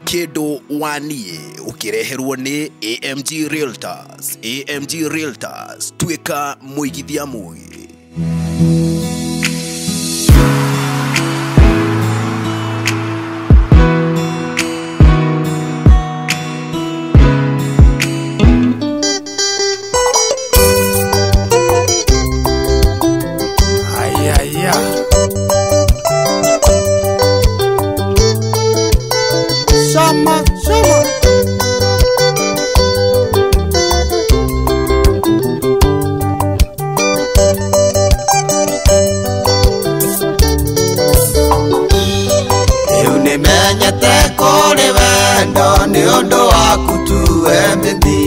Kĩndũ wa niĩ ũkĩreherwo nĩ AMG Realtors. AMG Realtors, tuĩka mũigithia mũgĩ. Aya. Shama, shama. Rĩu nĩmenyete kũrĩ wendo nĩ ũndũ waku tuwe mĩthi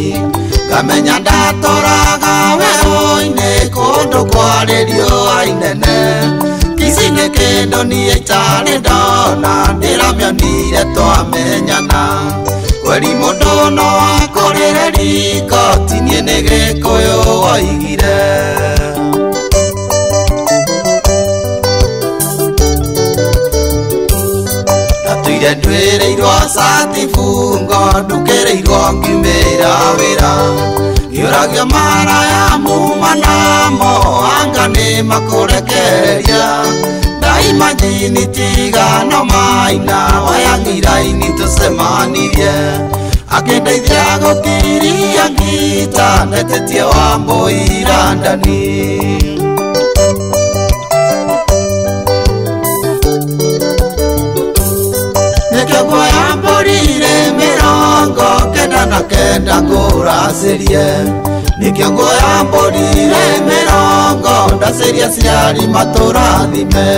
ngamenya ndatũraga werũ-inĩ kũndũ kwarĩ riũa inene Kici nĩ kĩndũ niĩ itarĩ ndona ndĩramĩonire twamenyana kweri mũndũ no akũrĩre riko ti niĩ nĩ Gĩkũyũ woigire. Ndatũire ndwĩrĩirwo cati bungo ndukĩrĩirwo ngiumĩra wĩra ngĩũragio maraya muma namo anga nĩ makũrekereria ndaimajini tigano maina wayang'iraini tũcemanirie akĩndeithia gũkiria ngita ndetĩtie wa mbũira ndani. Nĩkĩo nguoya mbũri-rĩ 99 ngũracĩrie nĩkĩo nguoya mbũri-rĩ mĩrongo ndacĩrie aciari matũrathime.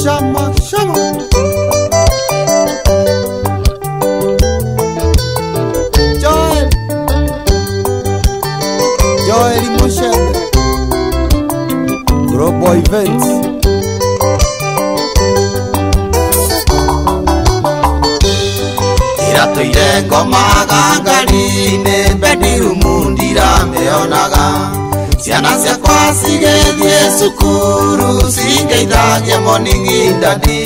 Shama, shama. Joel. Joel Mushebe. Global Events. Iratũire ngomaga ngari-inĩ bedroom ndiramĩonaga ciana ciakwa cigĩthiĩ cukuru cingeithagia morning daddy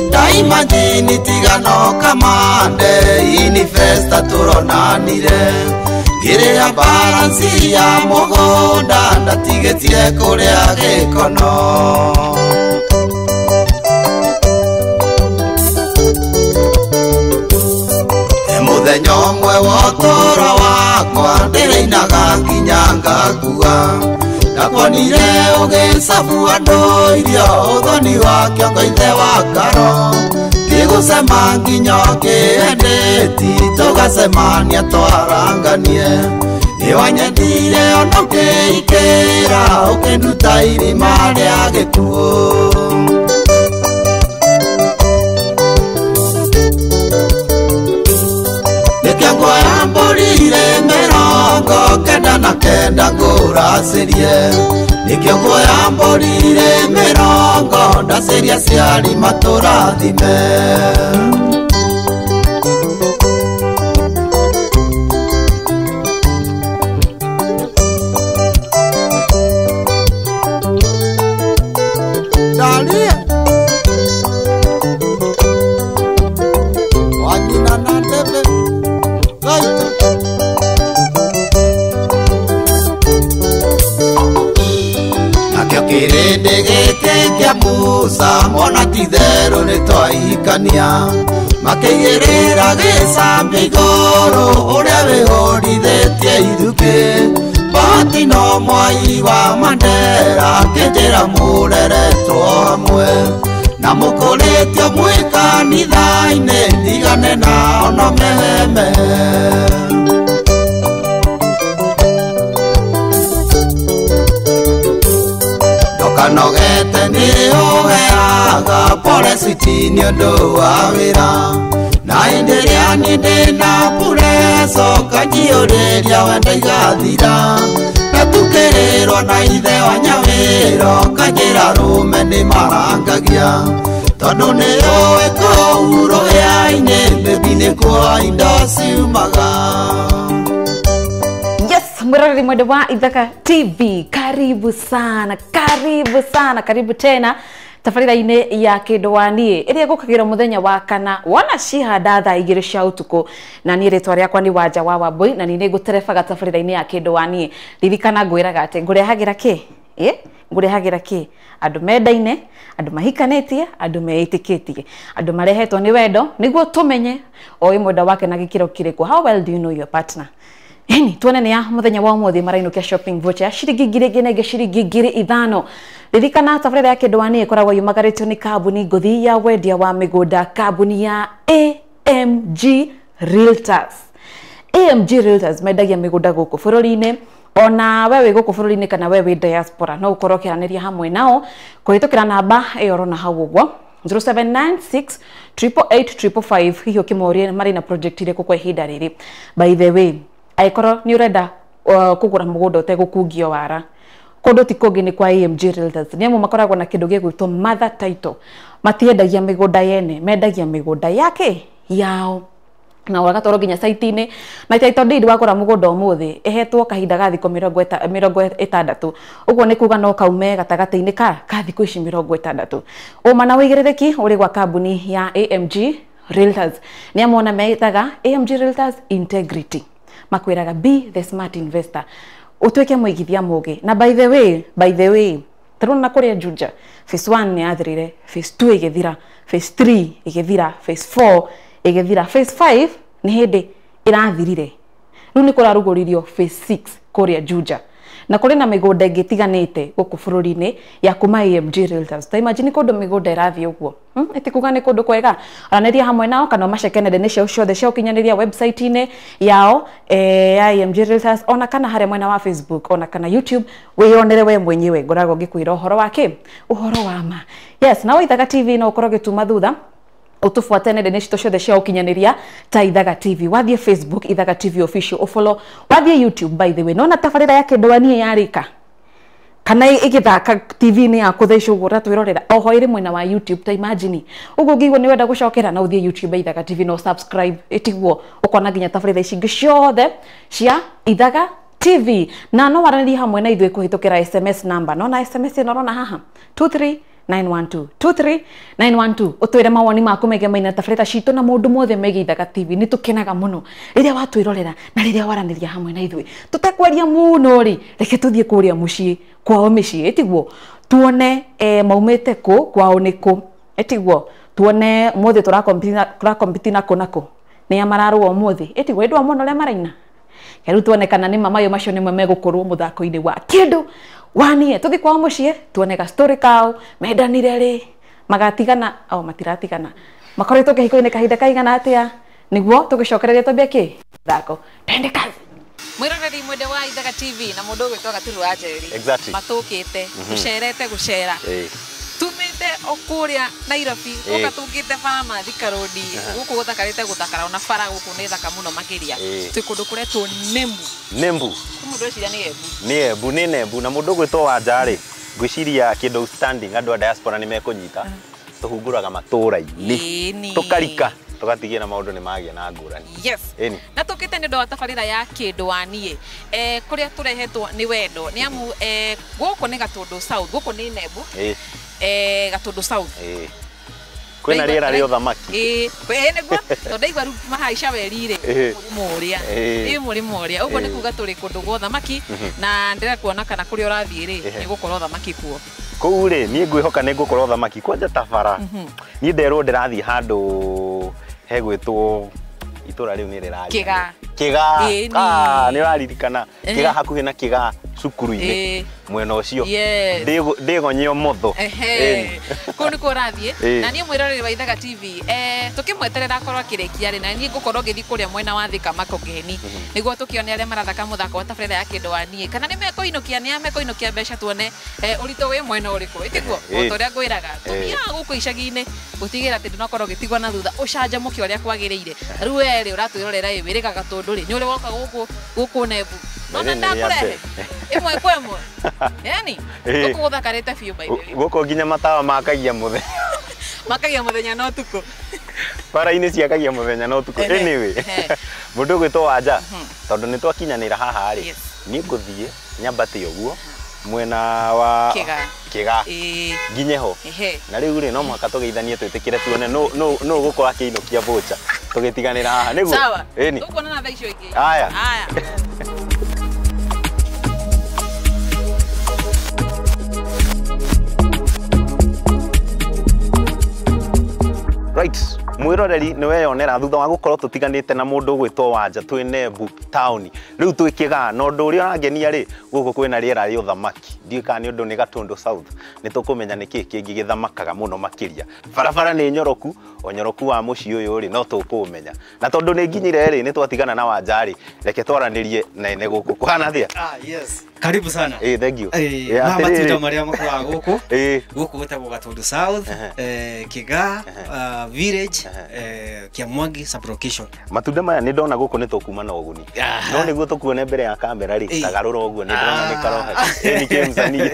ndaimajini tigano kamande inifesta tũronanire ngĩrĩha balansi ya mũgũnda ndatigĩtie kũrĩa gĩkono. Mũthenya ũmwe wa ũtũũro wakwa ndĩrĩinaga nginya ngakua ndakuonire ũgĩcabu andũ irio ũthoni wa kĩongo ithe wa karo ngĩgũcema nginya ũkĩendeti tũgacemania twaranganie nĩwanyendire ona ũkĩikĩra ũkĩnduta irima rĩa gĩkuũ. Nĩkĩo nguoya mbũri-rĩ 99 ngũracĩrie nĩkĩo nguoya mbũri-rĩ mĩrongo ndacĩrie aciari matũrathime. Dalia. Wanyina na David. Gaita. Nakĩo kĩrĩndĩ gĩkĩ kĩa Musa mona ti itherũ nĩtwahikania makĩigĩrĩra gĩcambi igũrũ ũrĩa wĩhũrithĩtie ithukĩ bahati no mwai wa Mandera akĩnjĩra mũreretwo hamwe na mũkũrĩtio mwĩ kanitha-inĩ ndigane nao no mehemehe. Ndokanogete nĩ ũheaga pole switi nĩ ũndũ wa wĩra na hĩndĩ ĩrĩa niĩ ndĩna pureco kanjiyũrĩria wendo igathira ndatukĩrĩrwo na ithe wa Nyawĩro kanjĩra rũme nĩ marangagia tondũ nĩ ũĩ kũu rũhĩa-inĩ bebi nĩkuo indo ciumaga. Yes, Mwiroreri mwende wa Ithaka TV, karibu sana, karibu sana, karibu tena tabarĩra-inĩ ya Kĩndũ wa Niĩ ĩrĩa ĩgũkagĩrwo mũthenya wa kana wona cihanda thaa 2 cia ũtukũ, na niĩ rĩtwa rĩakwa nĩ Wanja wa Wambui na niĩ nĩngũterebaga tabarĩra-inĩ ya Kĩndũ wa Niĩ. Ririkana ngwĩraga atĩ ngũrehagĩra kĩ? Ngũrehagĩra kĩ? Andũ mendaine, andũ mahikanĩtie, andũ meĩtĩkĩtie, andũ marehetwo nĩ wendo nĩguo tũmenye o mwenda wake na gĩkĩro kĩrĩkũ. How well do you know your partner? Hini tuone nĩ ya mũthenya wa ũmũthĩ marainũkia shopping voucher ya ciringi 1000 na ciringi 5000. Ririkana tabarĩra ya Kĩndũ wa Niĩ ĩkoragwo yumagarĩtio nĩ kambuni ngũthi ya wendia wa mĩgũnda, kambuni ya AMG Realtors. AMG Realtors mendagia mĩgũnda gũkũ bũrũri-inĩ, ona we wĩ gũkũ bũrũri-inĩ kana we wĩ diaspora no ũkorwo ũkĩaranĩria hamwe nao kũhĩtũkĩra namba ĩyo ũrona hau ũguo 0796 888 555. Hihi ũkĩmorie marĩ na project irĩkũ kwa ihinda rĩrĩ. By the way, angĩkorwo nĩ ũrenda kũgũra mũgũnda ũtegũkungio wara, kũndũ ti kũngĩ nĩ kwa AMG Realtors. Nĩ amwe makoragwo na kĩndũ gĩgwĩtwo mother title. Matiendagia mĩgũnda yene, mendagia mĩgũnda yake yao na ũgatwarwo nginya site-inĩ. Na title deed wagũra mũgũnda ũmũthĩ ĩhetwo kahinda ga thikũ 60, ũguo nĩ kuga no kaume gatagatĩ-inĩ ka thikũ ici 60. Ũma na ũigĩrĩrĩki ũrĩ gwa kambuni ya AMG Realtors. Nĩ amwe ona metaga AMG Realtors Integrity, makwĩraga be the smart investor, ũtuĩke mũigithia mũgĩ. Na by the way tũrona kũrĩa Juja phase 1 nĩ yathirire, phase 2 ĩgĩthira, phase 3 ĩgĩthira, phase 4 ĩgĩthira, phase 5 nĩ hĩndĩ ĩrathirire. Rĩu nĩ kũrarugũririo phase 6 kũrĩa Juja, na kũrĩ na mĩgũnda ĩngĩ ĩtiganĩte gũkũ bũrũri-inĩ ya kuma AMG Realtors. Ta imagine kũndũ mĩgũnda ĩrathiĩ ũguo, ĩtikuga nĩ kũndũ kwega. Aranĩria hamwe nao kana ũmaceke nenda-inĩ ciao ciothe cia ũkinyanĩria, website-inĩ yao ya AMG Realtors, ona kana harĩa mwena wa Facebook, ona kana YouTube, wĩyonere we mwenyewe. Ngoragwo ngĩkwĩra ũhoro wa kĩ? Ũhoro wa ma. Yes, na Ithaka TV no ũkorwo ũgĩtuma thutha utufuate nenda-inĩ citũ ciothe cia ũkinyanĩria ta Ithaka TV. Wathiĩ Facebook Ithaka TV official ũfollow, wathiĩ YouTube by the way nona tabarĩra ya Kĩndũ wa Niĩ yarĩka kana ĩgĩthaka TV-inĩ yaku thaa ici ũguo ũratwĩrorera, oho ĩrĩ mwena wa YouTube. Ta imagine ũguo ũngĩigua nĩ wenda gũcokera na ũthiĩ YouTube Ithaka TV no subscribe, ĩtiguo ũkona nginya tabarĩra ici ingĩ ciothe cia Ithaka TV. Na no waranĩrie hamwe na ithuĩ kũhĩtũkĩra SMS number, nona SMS ĩno ũrona haha 23912 23912, ũtwĩre mawoni maku megie maina tabarĩra citũ na maũndũ mothe megie Ithaka TV. Nĩ tũkenaga mũno rĩrĩa watwĩrorera na rĩrĩa waranĩria hamwe na ithuĩ. Tũtekwaria mũno rĩ, reke tũthiĩ kũrĩa mũciĩ kwao mĩciĩ, ĩtiguo tuone maumĩte kũ, kwao nĩ kũ, ĩtiguo tuone ũmũthĩ tũrakompiti na kũ na kũ, nĩa mararũa ũmũthĩ, ĩtiguo ĩndũ amona ũrĩa maraina. Rĩu tuone kana nĩ mamayo macio nĩmo megũkorwo mũthako-inĩ wa Kĩndũ wa Niĩ. Tũthiĩ kwao mũciĩ tuone ga story kao, mendanire rĩ, magatigana o matiratigana, makoretwo kĩhiko-inĩ kahinda kaigana atĩa, nĩguo tũgĩcokereria twambie kĩ thako. Twende kazi. Mwiroreri mwende wa Ithaka TV na mũndũ ũgwĩtwo Gaturu wa Njeri. Exactly. Matũkĩte tũcerete gũcera, tumĩte o kũrĩa Nairobi, ũka tũkĩte bara ma Thika Road, gũkũ gũthakarĩte gũthakara, ona bara gũkũ nĩ thaka mũno makĩria. Twĩ kũndũ kũretwo Nembu. Nembu. Mũndũ eciria nĩ Embu. Nĩ Embu, nĩ Nembu. Na mũndũ ũgwĩtwo Wanja rĩ, ngwĩciria kĩndũ outstanding andũ a diaspora nĩ mekũnyita. Tũhunguraga matũũra-inĩ, tũkarika, tũgatigia na maũndũ nĩ magĩa na ngũrani. Yes. Na tũkĩte nĩ ũndũ wa tabarĩra ya Kĩndũ wa Niĩ, kũrĩa tũrehetwo nĩ wendo. Nĩ amu gũkũ nĩ Gatũndũ South, gũkũ nĩ Nembu. Gatũndũ South. Kwĩna rĩera rĩa ũthamaki. Nĩguo tondũ ndaigua rĩu mahaica weri rĩ, mũrĩmo ũrĩa. Ĩ mũrĩmo ũrĩa. Ũguo nĩ kuga tũrĩ kũndũ gwa ũthamaki, na ndĩrenda kuona kana kũrĩa ũrathiĩ rĩ, nĩ gũkorwo ũthamaki kuo. Kũu rĩ, niĩ ngwĩhoka nĩ ngũkorwo ũthamaki kwanja tabara. Niĩ nderwo ndĩrathiĩ handũ hegwĩtwo itũra rĩu nĩ rĩraria. Kĩgaa. Kĩgaa. Nĩ ũraririkana. Kĩgaa hakuhĩ na Kĩgaa cukuru-inĩ mwena ũcio. Ndĩgonye ũmotho. Kũu nĩkuo ũrathiĩ. Na niĩ mwĩroreri wa Ithaka TV, tũkĩmweterera akorwo akĩrĩkia rĩ, na niĩ ngũkorwo ngĩthiĩ kũrĩa mwena wa Thika Makongeni, nĩguo tũkĩone arĩa marathaka mũthako wa tabarĩra ya Kĩndũ wa Niĩ, kana nĩ mekũinũkia, nĩa mekũinũkia mbeca, tuone ũritũ wĩ mwena ũrĩkũ, ĩtiguo o ta ũrĩa ngwĩraga tũthiaga gũkũ icagi-inĩ gũtigĩrĩra atĩ ndũnakorwo ũgĩtigwo na thutha, ũcanjamũke ũrĩa kwagĩrĩire. Rĩu we rĩ ũratwĩrorera ĩ wĩrĩga Gatũndũ rĩ, nĩ ũrĩ woka gũkũ Nembu, nona ndakũrehe ĩmwe kwa ĩmwe, yani gũkũ gũthakarĩte biũ by the way. Gũkũ nginya matawa makagia mũthenya, makagia mũthenya na ũtukũ, bara-inĩ ciakagia mũthenya na ũtukũ. Anyway, mũndũ ũgwĩtwo Wanja, tondũ nĩ twakinyanĩra haha rĩ, Niĩ ngũthiĩ nyambate ũguo mwena wa Kĩgaa nginye ho. Na rĩu rĩ no mũhaka tũgeithanie twĩtĩkĩre tuone no gũkorwo akĩinũkia voucher tũgĩtiganĩra haha nĩguo. Sawa. Ĩni. Tũkuonana thaa icio ingĩ. Aya. Aya. Right, mwiroreri nĩ weyonera thutha wa gũkorwo tũtiganĩte na mũndũ ũgwĩtwo Wanja twĩ Nembu taũni rĩu twĩ Kĩgaa na ũndũ ũrĩa ũrangenia rĩ gũkũ kwĩna rĩera rĩa ũthamaki ndiũĩ kana nĩ ũndũ nĩ Gatũndũ South nĩ tũkũmenya nĩkĩ kĩngĩ gĩthamakaga mũno makĩria barabara nĩ nyoroku ũnyoroku wa mũciĩ ũyũ rĩ no tũkũũmenya na tondũ nĩ nginyire rĩ nĩ twatigana na Wanja rĩ reke twaranĩrie na ene gũkũ kũhana atĩa? Yes. Karibu sana. Thank you. Ma matunda marĩa makoraga gũkũ. Gũkũ gwĩtagwo Gatũndũ South, Kĩgaa, village, Kĩamwangi sub-location. Matunda maya nĩ ndona gũkũ nĩ tũkuma na ũguni. No nĩguo tũkuone mbere ya kamera rĩ, tagarũra ũguo nĩ ndĩrona nĩ karoha. Nĩ kĩmsanii.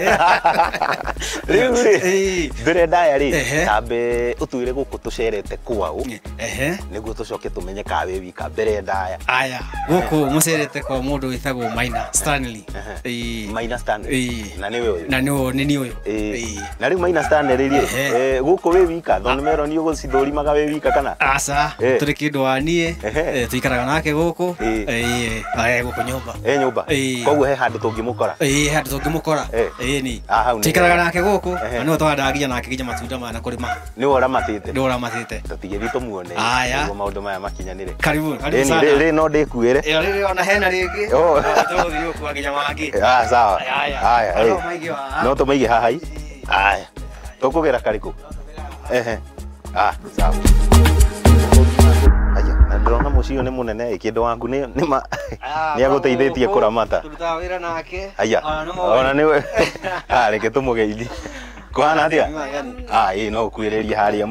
Rĩu rĩ, mbere ndaya rĩ, tambe ũtwĩre gũkũ tũcerete kwaũ. Nĩguo tũcoke tũmenye ka wĩ wika mbere ndaya. Aya, gũkũ mũcerete kwa mũndũ wĩtagwo Maina Stanley. Maina Stanley. Na nĩwe ũyũ. Na nĩwe nĩ niĩ ũyũ. Na rĩu Maina Stanley rĩ, gũkũ wĩ wika tondũ nĩ merwo nĩ ũgũcithũrimaga wĩ wika kana? Aca, tũrĩ kĩndũ wa niĩ, tũikaraga nake gũkũ, gũkũ nyũmba. Nyũmba. Koguo he handũ tũngĩmũkora. He handũ tũngĩmũkora. Ni. Tũikaraga nake gũkũ, na nĩwe tũhandaga nginya nake nginya matunda maya na kũrĩma. Nĩwe ũramatĩte. Nĩwe ũramatĩte. Tũtigĩthiĩ tũmuone. Nĩguo maũndũ maya makinyanĩre. Karibu, karibu sana. Rĩ no ndĩkuĩre. Rĩrĩ ona hena rĩngĩ. Tũgũthiĩ gũkua nginya mangĩ. Sawa. Haya. No tũmaige haha. Haya. Tũkũgera karĩkũ? Sawa. Aya, na ndĩrona mũciĩ ũyũ nĩ mũnene kĩndũ waku nĩ nĩ agũteithĩtie kũramata. Tũrutaga wĩra nake. Aya. Ona nĩwe. Reke tũmũgeithie. Kũhana atĩa? Ĩĩ no ũkuĩrĩrie harĩa.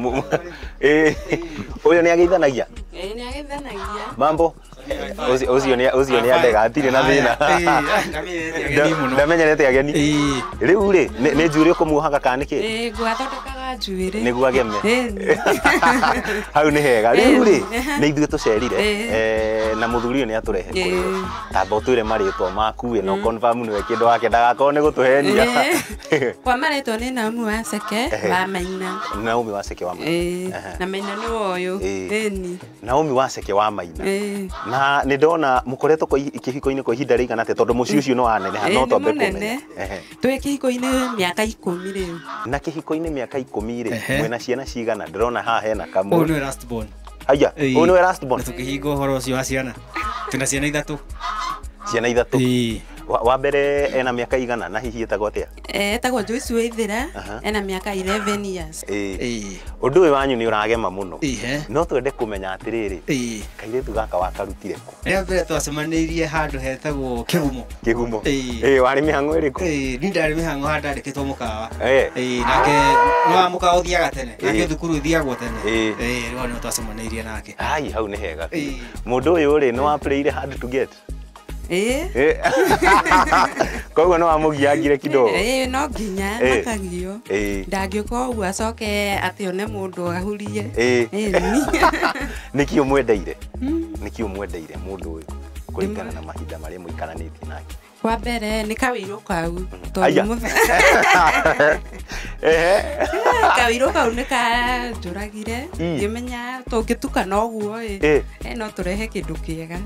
Ũyũ nĩ ageithanagia? Nĩ ageithanagia. Mambo? Ũcio nĩ andega atirĩ na thĩna. Ndamenyerete ageni. Rĩu rĩ nĩ njuĩrĩ ũkũmuohaga kana nĩkĩ? Ngwathondekaga njuĩrĩ. Nĩguo ageme. Hau nĩ hega. Rĩu rĩ nĩ ithuĩ tũcerire na mũthuri ũyũ nĩ atũrehe kũrĩ we. Tamba ũtwĩre marĩtwa maku ĩ no confirm nĩwe kĩndũ wake ndagakorwo nĩ gũtũhenia. Kwa marĩtwa nĩ Naomi Waceke wa Maina. Naomi Waceke wa Maina. Na Maina nĩwe ũyũ. Ĩni. Naomi Waceke wa Maina. Na nĩ ndona mũkoretwo kĩhiko-inĩ kwa ihinda rĩigana atĩa tondũ mũciĩ ũcio nĩ waneneha no twambe kũmenya. Twĩ kĩhiko-inĩ mĩaka 10 rĩu. Na kĩhiko-inĩ mĩaka 10 rĩ mwĩna ciana cigana? Ndĩrona haha hena kamwe. Ũyũ nĩwe last born. Aya, ũyũ nĩwe last born. Na tũkĩhinga ũhoro ũcio wa ciana. Twĩna ciana ithatũ. Ciana ithatũ. Wa mbere ena mĩaka igana na hihi ĩtagwo atĩa? Etagwo Joyce Waithera, ena mĩaka 11 years. Ũndũ ũyũ wanyu nĩ ũragema mũno. No twende kũmenya atĩrĩrĩ, kairĩtu gaka wakarutire kũ? Rĩa mbere twacemanĩirie handũ hetagwo Kĩgumo. Kĩgumo. Warĩ mĩhang'o ĩrĩkũ? Niĩ ndarĩ mĩhang'o handũ ndandĩkĩtwo mũkawa. Nake nĩ mũkawa ũthiaga tene, nake thukuru ĩthiagwo tene. Rĩu nĩho twacemanĩirie nake. Ai, hau nĩ hega. Mũndũ ũyũ rĩ nĩ wa playire hard to get? Koguo no amũgiangire kidogo. No nginya makagio. Ndangĩũka ũguo acoke atĩ one mũndũ ahurie. Nĩkĩ ũmwendeire? Nĩkĩ ũmwendeire mũndũ ũyũ kũringana na mahinda marĩa mũikaranĩtie nake? Wa mbere nĩ kawĩirũ kau tondũ kawĩirũ kau nĩ kanjũragire ngĩmenya tũngĩtukana ũguo ĩ no tũrehe kĩndũ kĩega.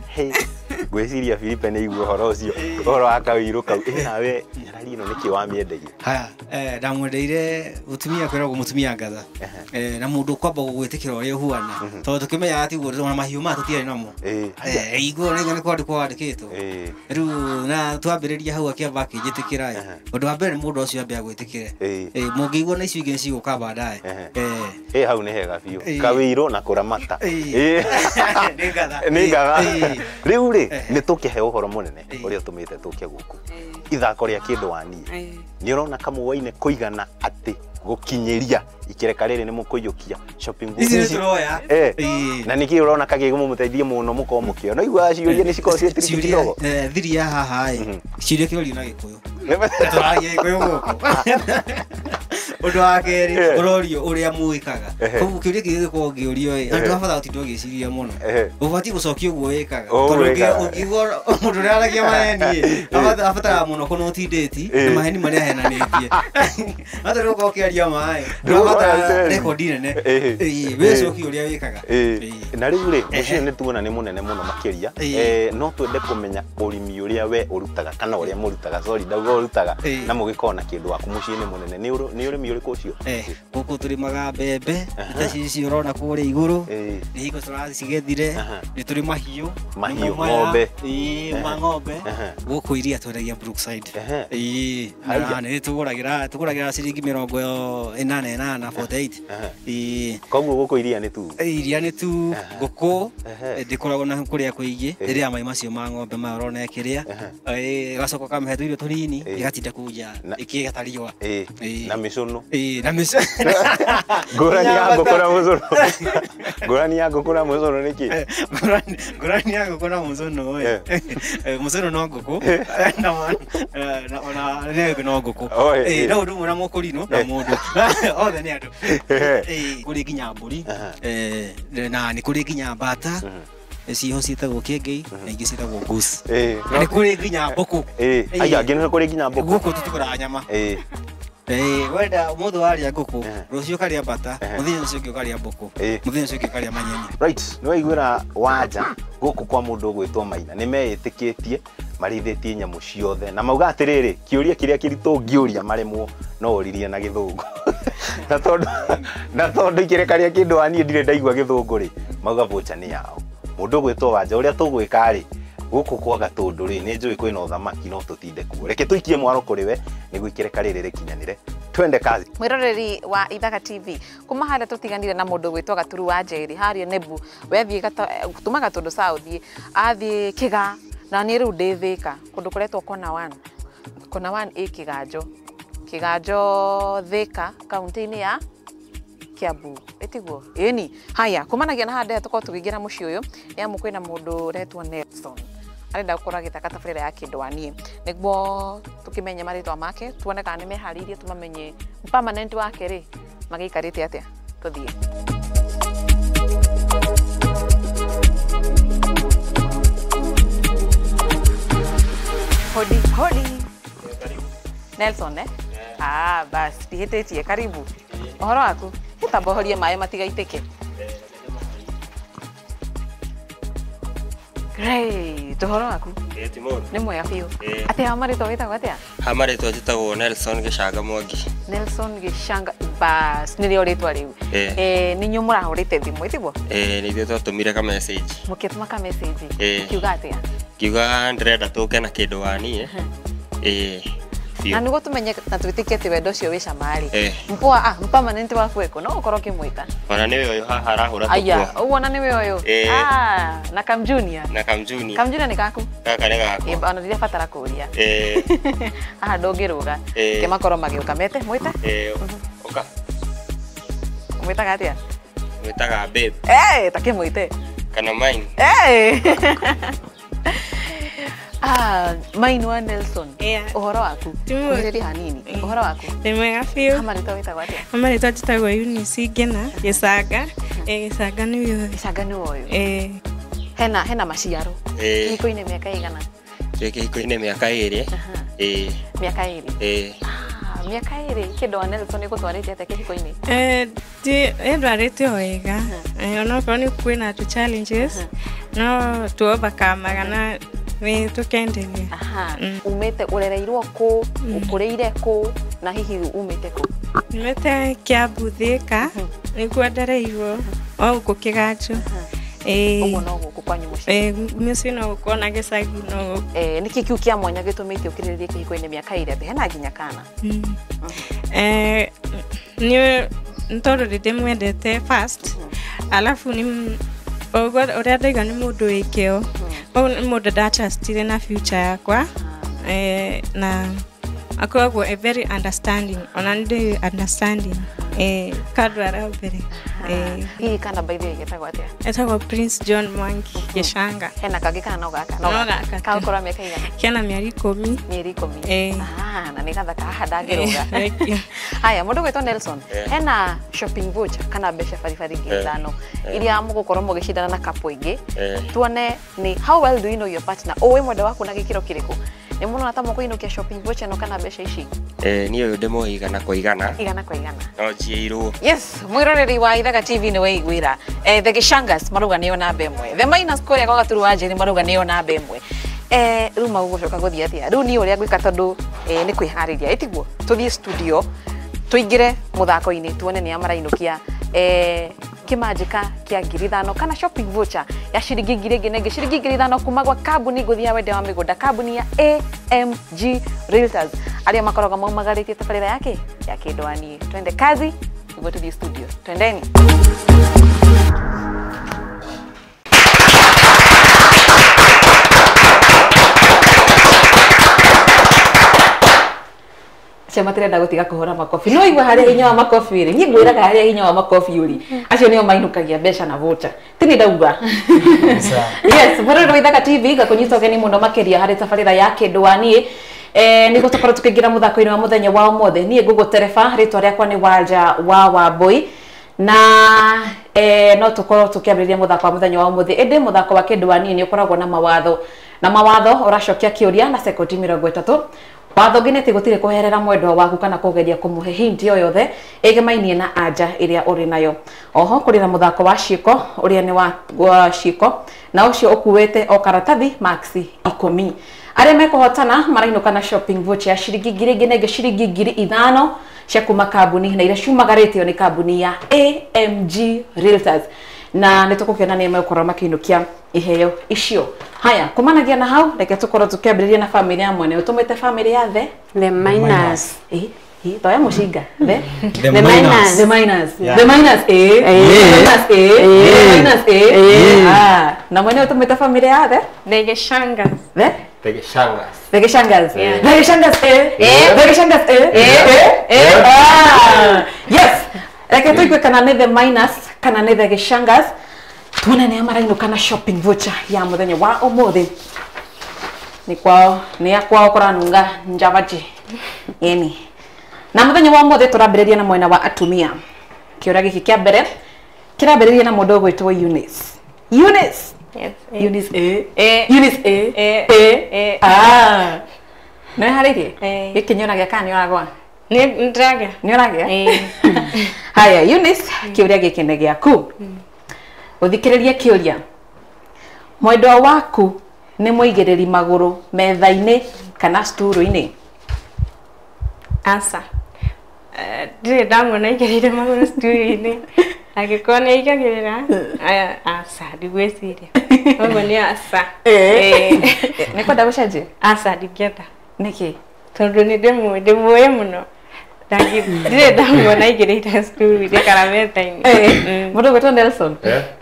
Ngwĩciria Philippe nĩ aigua ũhoro ũcio ũhoro wa kawĩirũ kau. Nawe nyarari ĩno nĩkĩ wamĩendeire? Haya, ndamwendeire mũtumia kwĩragwo mũtumia ngatha na mũndũ ũkwamba gũgwĩtĩkĩra ũrĩa ũhuana tondũ tũkĩmenyaga tiguo ona mahiũ maya tũtiarĩ namo. Iguo nĩ kwandĩkwo wandĩkĩtwo rĩu na twambĩrĩria hau akĩamba akĩnjĩtĩkĩra. Ũndũ wa mbere mũndũ ũcio ambe agwĩtĩkĩre. Mũngĩigua na icio ingĩ nĩcigũka baadaye. Hau nĩ hega biũ. Kawĩirũ na kũramata. Nĩ ngatha. Rĩu rĩ nĩ tũkĩhe ũhoro mũnene ũrĩa ũtũmĩte tũke gũkũ. Ithako rĩa kĩndũ wa niĩ. Nĩ ũrona kamũwaine kũigana atĩ gũkinyĩria ikereka rĩrĩ nĩ mũkũiyũkia shopping ici nĩ tũroya. Na nĩkĩ ũrona kagĩ mũmũteithie mũno mũkorwo mũkĩona igua ciũria nĩ cikorwo ciĩ tricky kidogo. Thiri ya haha ĩ ciũria kĩrorio na Gĩkũyũ. Tũragia Gĩkũyũ gũkũ. Ũndũ wa kerĩ ũrorio ũrĩa mwĩkaga. Koguo kĩũria kĩu gĩgĩkorwo ngĩũrio ĩ andũ abatara gũtinda ũgĩciria mũno. Ũbatiĩ gũcokia ũguo wĩkaga. Tondũ ũngĩigua mũndũ ũrĩa aragia maheni ĩ abataraga mũno kũnoti date na maheni marĩa ahenanĩtie. No tondũ ũkorwo ũkĩaria maĩ ndũrabatara rekondi nene. Wĩcokie ũrĩa wĩkaga. Na rĩu rĩ mũciĩ nĩ tuona nĩ mũnene mũno makĩria. No twende kũmenya ũrĩmi ũrĩa we ũrutaga kana ũrĩa mũrutaga, sorry ndauga ũrutaga, na mũgĩkorwo na kĩndũ waku mũciĩ-inĩ mũnene. Nĩ ũrĩmi ũrĩkũ ũcio? Gũkũ tũrĩmaga mbembe ta ici ũrona kũrĩa igũrũ, nĩ hingo tũracigethire, nĩ tũrĩ mahiũ, ng'ombe, ma ng'ombe. Gũkũ iria twendagia Brookside. Na nĩ tũgũragĩra ciringi 88 48. Koguo gũkũ iria nĩ tu? Iria nĩ tu, ngũkũ ndĩkoragwo na kũrĩa kũingĩ, rĩrĩa mai macio ma ng'ombe maya ũrona ĩkĩrĩa, ĩgacoka ũkamĩhe tũirio tũnini, ĩgatinda kũu nja ĩkĩgeta riũa. Na mĩcũnũ. Na mĩcũnũ. Ngũrani ya ngũkũ na mũcũnũ. Ngũrani ya ngũkũ na mũcũnũ nĩ kĩ? Ngũrani ya ngũkũ na mũcũnũ ĩ, mũcũnũ no ngũkũ na ona nĩ no ngũkũ. No ũndũ ũmwe na mũkũrinũ na mũndũ othe nĩ andũ. Kũrĩ nginya mbũri na nĩ kũrĩ nginya mbata ciho ciĩtagwo kĩengei na ingĩ ciĩtagwo goose. Na nĩ kũrĩ nginya mbũkũ. Aya angĩ nĩ kũrĩ nginya mbũkũ. Gũkũ tũtigũraga nyama. Wenda mũthĩ warĩa ngũkũ, rũciũ ũkarĩa mbata, mũthenya ũcio ũngĩ ũkarĩa mbũkũ, mũthenya ũcio ũngĩ ũkarĩa manyeni. Right, nĩ waiguĩra Wanja gũkũ kwa mũndũ ũgwĩtwo Maina nĩ meĩtĩkĩtie marĩithĩtie nyamũ ciothe na mauga atĩrĩrĩ kĩũria kĩrĩa kĩritũ ũngĩũria maremwo no ũririe na gĩthũngũ. Na tondũ ikĩreka rĩa kĩndũ wa niĩ ndirĩ ndaigua gĩthũngũ rĩ, mauga voucher nĩ yao. Mũndũ ũgwĩtwo Wanja ũrĩa tũgwĩka rĩ gũkũ kwa Gatũndũ rĩ nĩ njũĩ kwĩna ũthamaki no tũtinde kuo. Reke tũikie mwaro kũrĩ we nĩguo ikĩreka rĩrĩ rĩkinyanĩre. Twende kazi. Mwĩroreri wa Ithaka TV kuma harĩa tũtiganire na mũndũ ũgwĩtwo Gaturu wa Njeri harĩa Nebu wethiĩ tuma Gatũndũ South athiĩ Kĩgaa na niĩ rĩu ndĩ Thĩka kũndũ kũretwo Kona One. Kona One ĩ Kĩganjo. Kĩganjo Thĩka kaunti-inĩ ya Kiambu. Ĩtiguo? Ĩni. Haya, kumanagia na haha tũkorwo tũkĩingĩra mũciĩ ũyũ nĩ amu kwĩna mũndũ ũretwo Nelson. Arenda gũkorwo agĩthaka tabarĩra ya kĩndũ wa niĩ nĩguo tũkĩmenye marĩtwa make tuone kana nĩ meharĩirie tũmamenye permanent wake rĩ magĩikarĩte atĩa. Tũthiĩ. Hodi hodi. Nelson eh? Ah, bas ndihĩtĩtie. Karibu. Ũhoro waku? Hĩtamba ũhorie maĩ matigaitĩke. Great. Ũhoro waku? Nĩ mwega biũ. Atĩ ha marĩtwa wĩtagwo atĩa? Ha marĩtwa njĩtagwo Nelson Gĩcanga Mwangi. Nelson Gĩcanga, bas nĩrĩo rĩtwa rĩu. Nĩ inyuĩ mũrahũrĩte thimũ ĩtiguo? Nĩ ithuĩ twatũmire ka message. Mũkĩtũma ka message? Ũkiuga atĩa? Ngiuga ndĩrenda tũke na kĩndũ wa niĩ. Na nĩguo tũmenye na twĩtĩkie atĩ wendo ũcio wĩ cama rĩ, mpoa permanent waku ĩkũ no ũkorwo ũkĩmwĩta? Ona nĩwe ũyũ haha arahũra tũkuo. Aya, ũguo ona nĩwe ũyũ? Na Kamjunior? Na Kamjunior. Kamjunior nĩ gaku? Gaka nĩ gakwa. Ona ndirabatara kũũria. Haha ndũngĩrũga. Ke makorwo magĩũka mete, mwĩte? Ũka. Mwĩtaga atĩa? Mwĩtaga babe. Ta kĩmwĩte. Kana mine. Main wa Nelson. Ũhoro waku? Ũhĩrĩrie hanini. Ũhoro waku? Nĩ mwega biũ. Marĩtwa wĩtagwo atĩa? Marĩtwa njĩtagwo Eunice Ngena Gĩcanga. Gĩcanga nĩ ũyũ. Gĩcanga nĩ ũyũ. Hena maciaro. Kĩhiko-inĩ mĩaka ĩigana? Ndĩ kĩhiko-inĩ mĩaka 2. Mĩaka 2? Mĩaka 2 kĩndũ wa Nelson ĩgũtwarĩte atĩa kĩhiko-inĩ? Ĩndwarĩte o wega. Onokorwo nĩ kwĩna tũ challenges no tu overcome na nĩ tũkenderia. Umĩte ũrereirwo kũ, ũkũrĩire kũ na hihi umĩte kũ? Umĩte Kiambu Thĩka, nĩkuo ndereirwo o gũkũ Kĩganjo. Ũguo no gũkũ kwanyu mũciĩ? Mũciĩ no gũkũ ona gĩcagi no gũkũ. Nĩkĩ kĩu kĩa mwanya gĩtũmĩte ũkirĩrĩrie kĩhiko-inĩ mĩaka 2 atĩ hena nginya kana? Nĩ tondũ nĩ ndĩmwendete first, alafu nĩ ũrĩa ndaiga nĩ mũndũ wĩ kĩo. Koguo nĩ mũndũ ndatrustire na future yakwa, na akoragwo a very understanding, ona nĩ ndĩ understanding. Kandwara mbere. Hihi kana by the way getagwo atĩa? Etagwo Prince John Mwangi Gĩcanga. Hena kangĩ kana no gaka? No gaka. Kagũkorwo mĩaka igana? Kena mĩeri 10. Mĩeri 10. Na nĩ gathaka haha ndangĩrũga. Haya, mũndũ gwĩtwo Nelson, hena shopping voucher kana mbeca baribari 5,000 iria mũgũkorwo mũgĩcindana na couple ingĩ. Tuone ni how well do you know your partner, ũĩ mwendwa waku na gĩkĩro kĩrĩkũ. Nĩ mũrona ta mũkũinũkia shopping voucher ĩno kana mbeca ici? Niĩ ũyũ ndĩmũĩ igana kwa igana. Igana kwa igana. No njiĩirwo. Yes, mwĩroreri wa Ithaga TV nĩ weiguĩra. The Gichangas marauga nĩo namba ĩmwe. The Minus kũrĩa gwa Gaturu wa Njeri marauga nĩo namba ĩmwe. Rĩu magũgũcoka gũthiĩ atĩa? Rĩu niĩ ũrĩa ngwĩka tondũ nĩ kwĩharĩria, ĩtiguo? Tũthiĩ studio, tũingĩre mũthako-inĩ tuone nĩa marainũkia kĩmanjĩka kĩa 5,000 kana shopping voucher ya ciringi 1,000 ciringi 5,000 kuma gwa kambuni ngũthi ya wendia wa mĩgũnda, kambuni ya AMG Realtors arĩa makoragwo maumagarĩtie tabarĩra yake ya Kĩndũ wa Niĩ. Twende kazi, nĩguo tũthiĩ studio. Twendeni. Acio matirenda gũtiga kũhũra makobi. No igua harĩa hinya wa makobi rĩ, niĩ ngwĩraga harĩa hinya wa makobi ũrĩ. Acio nĩo mainũkagia mbeca na voucher. Ti nĩ ndauga. Yes, mwĩroreri wa Ithaga TV ngakũnyita ũgeni mũno makĩria harĩ tabarĩra ya Kĩndũ wa Niĩ. Nĩguo tũkorwo tũkĩingĩra mũthako-inĩ wa mũthenya wa ũmũthĩ. Niĩ ngũgũtereba, rĩtwa rĩakwa nĩ Wanja wa Wambui. Na no tũkorwo tũkĩambĩrĩria mũthako wa mũthenya wa ũmũthĩ. Ĩndĩ mũthako wa Kĩndũ wa Niĩ nĩ ũkoragwo na mawatho. Na mawatho ũracokia kĩũria na sekondi 30. Watho ũngĩ nĩ atĩ gũtirĩ kũherera mwendwa waku kana kũgeria kũmũhe hint o yothe ĩgemainie na anja ĩrĩa ũrĩ nayo. Oho kũrĩ na mũthako wa ciĩko ũrĩa nĩ wa ciĩko na ũcio ũkuĩte o karatathi max 10. Arĩa mekũhotana marainũka na shopping voucher ya ciringi 1,000 ciringi 5,000 cia kuma kambuni na iria ciumagarĩtio nĩ kambuni ya AMG Realtors. Na nĩ tũgũkena nĩ megũkorwo makĩinũkia iheo icio. Haya, kumanagia na hau reke tũkorwo tũkĩambĩrĩria na famĩlĩ ya mwene. Ũtũmĩte famĩlĩ ya The Minus. Toya mũcinga. The Minus. The Minus. Yeah. The Minus A. The Minus A. The Minus A. Ah, na mwene ũtũmĩte famĩlĩ ya The Gichangas. The Gichangas. The Gichangas. Yeah. The Gichangas A. The Gichangas A. A. Ah. Yes. Reke tũigue kana nĩ The Minus kana nĩ The Gichangas. Tuone nĩa marainũka na shopping voucher ya mũthenya wa ũmũthĩ. Nĩ kwao, nĩ ya kwao kũranunga njavaji. Yeni. Na mũthenya wa ũmũthĩ tũrambĩrĩria na mwena wa atumia. Kĩũria gĩkĩ kĩa mbere kĩrambĩrĩria na mũndũ ũgwĩtwo Eunice. Eunice. Yes. Eunice A. A. Eunice A. A. A. A. Ah. Nĩ wĩharĩirie? Eh. Gĩkĩ nĩ ũragĩa kana nĩ ũragwa? Nĩ ndĩragĩa. Nĩ ũragĩa? Haya, Eunice, kĩũria gĩkĩ nĩ gĩaku. Ũthikĩrĩrie kĩũria. Mwendwa waku nĩ mũigĩrĩri magũrũ metha-inĩ kana sturu-inĩ? Aca. Ndirĩ ndamuona aigĩrĩire magũrũ sturu-inĩ. Angĩkorwo nĩ aigagĩrĩra, aca, ndigwĩciria. Ũguo nĩ aca. Nĩ kwenda gũcenjia? Aca, ndingĩenda. Nĩkĩ? Tondũ nĩ ndĩmũĩ mũno. Ndirĩ ndamuona aigĩrĩire sturu-inĩ kana metha-inĩ. Mũndũ ũgwĩtwo Nelson,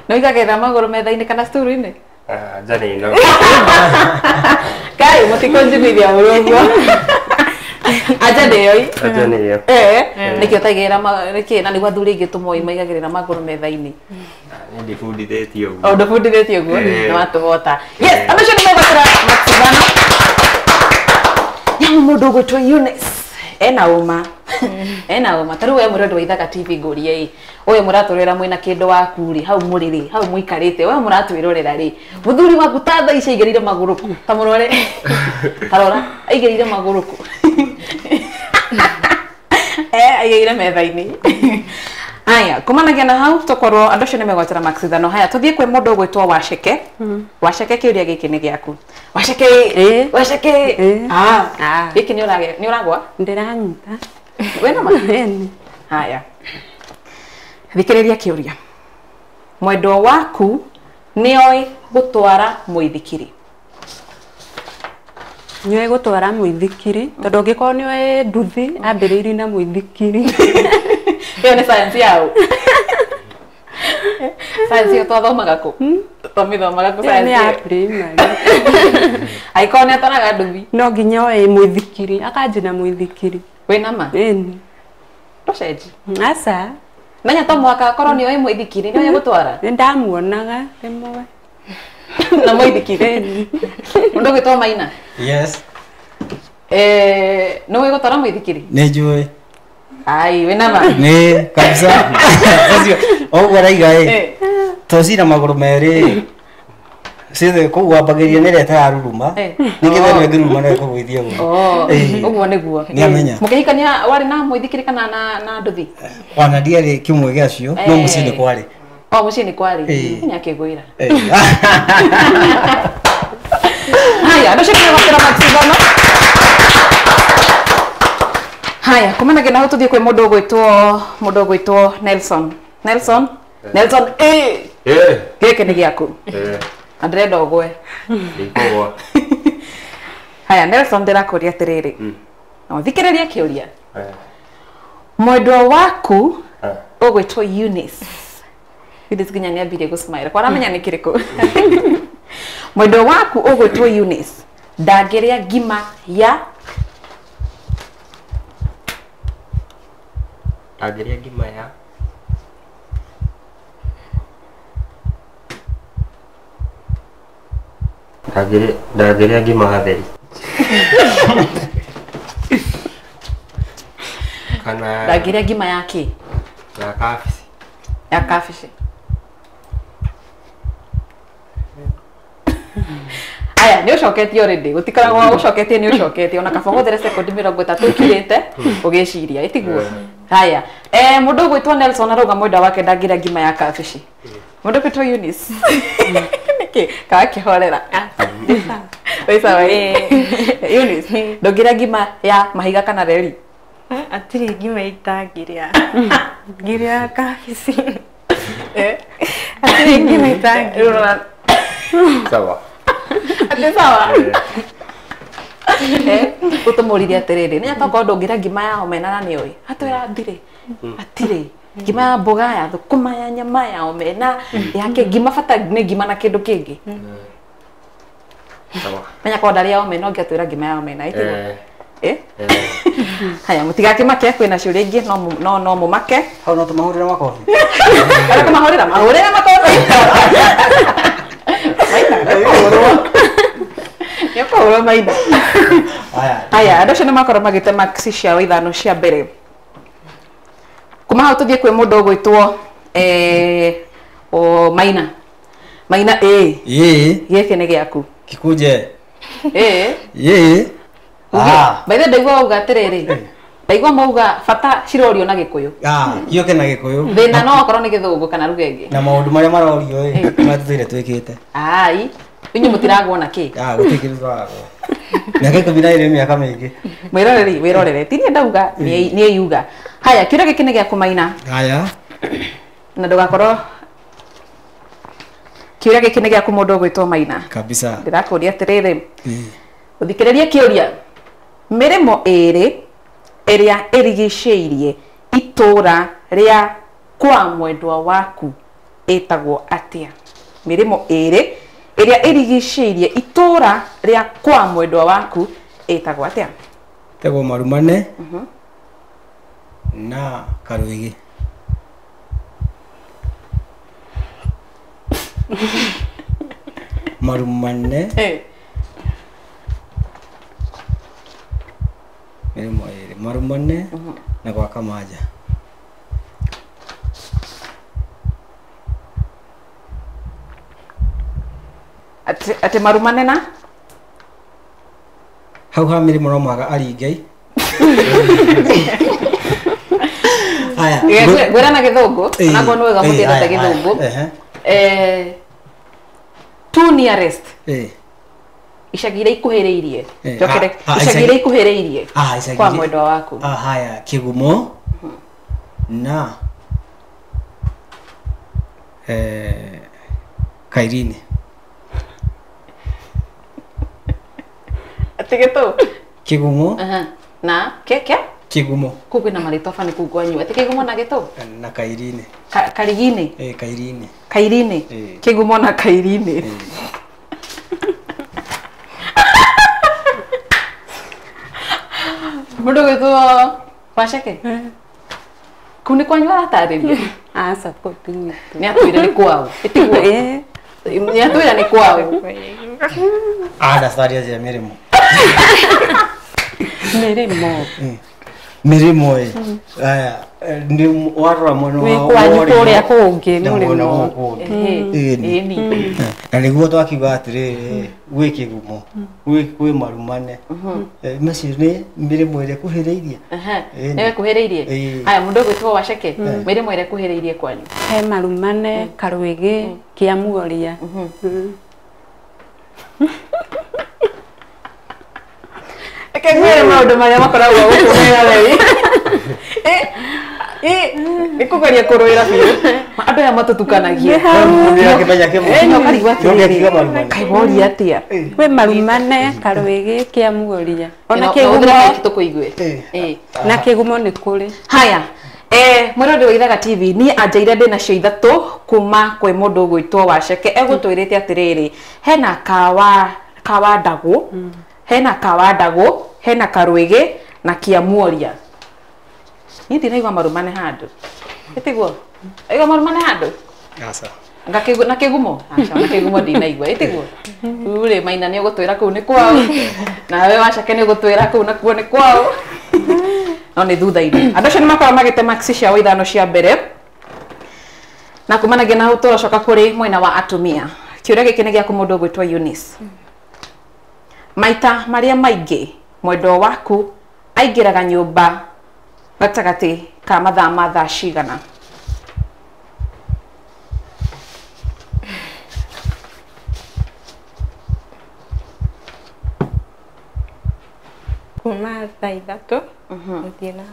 nĩ ũigagĩrĩra magũrũ metha-inĩ kana sturu-inĩ? Anja nĩ ĩno. Kai, mũtikũnjiguithia ũru ũguo. Anja nĩyo ĩ. Anja nĩyo. Nĩkĩ ũtaigĩrĩra nĩkĩ na nĩguo athuri aingĩ tũmoĩ maigagĩrĩra magũrũ metha-inĩ? Nĩ ndĩbundithĩtio ũguo. O ndũbundithĩtio ũguo? Nĩ watũhota. Yes, andũ acio nĩ megwetera maxibano. Nyamu mũndũ ũgwĩtwo Eunice ena ũma. Ena ũma. Ta rĩu we mũrori wa Ithaga TV ngũrie ĩ, ũyũ mũratwĩrorera mwĩna kĩndũ waku rĩ, hau mũrĩ rĩ, hau mũikarĩte, we mũratwĩrorera rĩ, mũthuri waku ta thaa ici aigĩrĩire magũrũ kũ? Ta mũrore. Ta rora, aigĩrĩire magũrũ kũ? Aigĩrĩire metha-inĩ. Haya, kumanagia na hau tũkorwo andũ acio nĩ megwetera max ithano. Haya, tũthiĩ kwĩ mũndũ ũgwĩtwo Waceke. Waceke, kĩũria gĩkĩ nĩ gĩaku. Waceke. Waceke. Ah. Gĩkĩ nĩ ũragĩa, nĩ ũragwa? Ndĩranyita. Wĩna ma? Haya. Thikĩrĩria kĩũria. Mwendwa waku nĩoĩ gũtwara mũithikiri? Nĩoĩ gũtwara mũithikiri tondũ ũngĩkorwo nĩoĩ nduthi ambĩrĩirie na mũithikiri. Ĩyo nĩ science yao. Science ĩyo twathomaga kũ? Twamĩthomaga kũ science Nĩ ya ĩyo? primary. Angĩkorwo nĩ atwaraga nduthi. No nginya oe mũithikiri, akanjia na mũithikiri. Wĩna ma? Ĩni. Ndũcenji? Aca. Menya to mũhaka akorwo nĩoĩ mũithikiri, nĩoĩ gũtwara? Nĩ ndamuonaga rĩmwe. Na mũithikiri? Mũndũ ũgwĩtwo Maina? Yes. No wĩ gũtwara mũithikiri? Nĩ njũĩ. Ai, wĩna ma? Nĩ kabisa. Ũcio ũguo araiga ĩ. To cina magũrũ merĩ. Cithe kũu wambagĩria nĩ ĩrĩa ĩtararuruma. Ningĩ ĩno ĩngĩruruma no ĩkũgũithia ũguo. Ũguo nĩguo. Nĩamenya. Mũkĩhikania warĩ na mũithikiri kana na nduthi? Ona ndiarĩ kĩmwe gĩacio, no mũciĩ nĩ kwarĩ. O mũciĩ nĩ kwarĩ. Nĩ akĩgwĩra. Haya, andũ acio nĩmegwakĩra maxithano. Haya, kumanagia na hau tũthiĩ kwĩ mũndũ ũgwĩtwo Nelson. Nelson? Nelson, gĩkĩ nĩ gĩaku. Na ndĩrenda ũgwe. Ndikũgwa. Haya, Nelson ndĩrakũria atĩrĩrĩ. Na ũthikĩrĩrie kĩũria. Mwendwa waku ũgwĩtwo Eunice. Eunice nginya nĩambirie gũsmile. Kwa aramenya nĩ kĩrĩkũ. Mwendwa waku ũgwĩtwo Eunice ndangĩrĩa ngima ya ndangĩrĩa ngima ya ndangĩrĩa ngima gatheri. Kana ndangĩrĩa ngima ya kĩ? Ya kabici. Ya kabici. Aya, nĩ ũcoketie already. Gũtikoragwo ũcoketie nĩ ũcoketie. Ona kaba ũhũthĩre sekondi 30 ũkirĩte ũgĩciria, ĩtiguo? Haya. Mũndũ ũgwĩtwo Nelson arauga mwendwa wake ndangĩrĩa ngima ya kabici. Mũndũ ũgwĩtwo Eunice. Nĩkĩ? Kakĩhorera. Wĩ sawa? Eunice, ndũngĩrĩa ngima ya mahiga kana reri? Atirĩ ngima itangĩrĩa. Ngĩrĩa kabici. Atirĩ ngima itangĩrĩa. Sawa. Atĩ sawa. Ũtũmũririe atĩrĩrĩ, nĩ atokorwo ndũngĩrĩa ngima ya omena na nĩũĩ. Atwĩra ndirĩ. Atirĩ. Ngima ya mboga ya thũkũma ya nyama ya omena yake ngima bata nĩ ngima na kĩndũ kĩngĩ. Sawa. Menya korwo ndarĩa omena ũngĩatwĩra ngima ya omena ĩtiguo? Haya, mũtigakĩmake kwĩna ciũria ingĩ no mũmake. Hau no tũmahũrĩre makobi. Kana kũmahũrĩra mahũrĩre makobi. Maina. Nĩ ũkũhũrwo maina. Haya, andũ acio nĩ makorwo magĩte maxi ciao ithano cia mbere. Kuma hau tũthiĩ kwĩ mũndũ ũgwĩtwo Maina. Maina gĩkĩ nĩ gĩaku. Kikuje. By the way, ndaigua wauga atĩrĩrĩ. Ndaigua mauga bata cirorio na Gĩkũyũ. Gĩũke na Gĩkũyũ. Thĩna no okorwo nĩ Gĩthũngũ kana ruga ĩngĩ. Na maũndũ marĩa marorio ĩ, matũtũire twĩkĩte. Ai, inyuĩ mũtiragwo na kĩ? Gũtirĩ kĩndũ tũragwo. Mĩaka 12 mĩaka mĩingĩ. Mwĩroreri, wĩrorere. Ti niĩ ndauga, niĩ yuga. Haya, kĩũria gĩkĩ nĩ gĩaku Maina. Haya. Na ndũgakorwo kĩũria gĩkĩ nĩ gĩaku mũndũ ũgwĩtwo Maina. Kabisa. Ndĩrakũria atĩrĩrĩ. Ũthikĩrĩrie kĩũria. Mĩrĩmo ĩĩrĩ ĩrĩa ĩrigicĩirie itũũra rĩa kwa mwendwa waku ĩtagwo atĩa? Mĩrĩmo ĩĩrĩ ĩrĩa ĩrigicĩirie itũũra rĩa kwa mwendwa waku ĩtagwo atĩa? Ĩtagwo Marumane na Karũigi. Marumane mĩrĩmo ĩĩrĩ Marumane na gwa Kamaja. Ate Marumane na hau ha mĩrĩmo no mũhaka aringai. Haya, ngwĩra na Gĩthũngũ, onakorwo nĩ wega mũtiendete Gĩthũngũ. Two nearest. Icagi iria ikuhĩrĩirie. Njokere icagi iria ikuhĩrĩirie kwa mwendwa waku. Haya, Kĩgumo na Kairini. Atĩ gĩtũ? Kĩgumo. Na ke? Kĩgumo. Kũu kwĩna marĩtwa bani kũu kwanyu. Atĩ Kĩgumo na gĩtũ? Na Kairini. Karigini? Kairini. Kairini? Kĩgumo na Kairini. Mũndũ ũgwĩtwo Waceke? Kũu nĩ kwanyu aratarĩria? Aca, kũu ti gwitũ. Nĩ atwĩre nĩ kwao. Ĩtiguo? Nĩ atwĩra nĩ kwao. Understand cia mĩrĩmo. Mĩrĩmo. Mĩrĩmo ĩ. Aya, nĩ warora mwena wa kwanyu kũrĩa kũngĩ na mwena mũrĩmo. wa kũngĩ. Ĩni. Na nĩguo twakiuga atĩrĩrĩ, gwĩ kĩgumo, gwĩ marumane. Macio nĩ mĩrĩmo ĩrĩa ĩkuhĩrĩirie. Ĩni. Nĩ ĩkuhĩrĩirie. Ĩĩ. Haya, mũndũ ũgwĩtwo Waceke, mĩrĩmo ĩrĩa ĩkuhĩrĩirie kwanyu. He marumane, karwĩgĩ, kĩamuoria. Reke ngwĩre maũndũ marĩa makoragwo gũkũ mega rĩ. Nĩ kũgeria kũrũĩra biũ. Andũ aya matũtukanagia. Nĩũrakĩmenya kĩmwe. No karigwo Nĩũrĩa atĩrĩrĩ, kiuga marumane. kaĩ woria atĩa? Kwĩ marumane, karwĩgĩ, kĩamuoria. Ona Hũthĩra kĩgumo, mic tũkũigue. Na kĩgumo nĩ kũrĩ. Haya, mwĩroreri wa Ithaga TV, niĩ anjaire ndĩ nacio ithatũ kuma kwĩ mũndũ ũgwĩtwo Waceke. Egũtwĩrĩte atĩrĩrĩ, hena kawa ndagũ, hena kawa ndagũ, hena karwĩgĩ na kĩamuoria. Niĩ ndinaigua marumane handũ. Ĩtiguo? Aigua marumane handũ? Aca. Na kĩgumo? Aca, na kĩgumo ndinaigua. Ĩtiguo? Rĩu rĩ, Maina nĩ ũgũtwĩra kũu nĩ kwao. Nawe Waceke nĩ ũgũtwĩra kũu nakuo nĩ kwao. No nĩ thutha-inĩ. Andũ acio nĩ makoragwo magĩte maxi ciao ithano cia mbere. Na kumanagia na hau tũracoka kũrĩ mwena wa atumia. Kĩũria gĩkĩ nĩ gĩaku mũndũ ũgwĩtwo Eunice. Maita marĩa maingĩ mwendwa waku aingĩraga nyũmba gatagatĩ ka mathaa ma thaa cigana? Kuma thaa 3 gũthiĩ na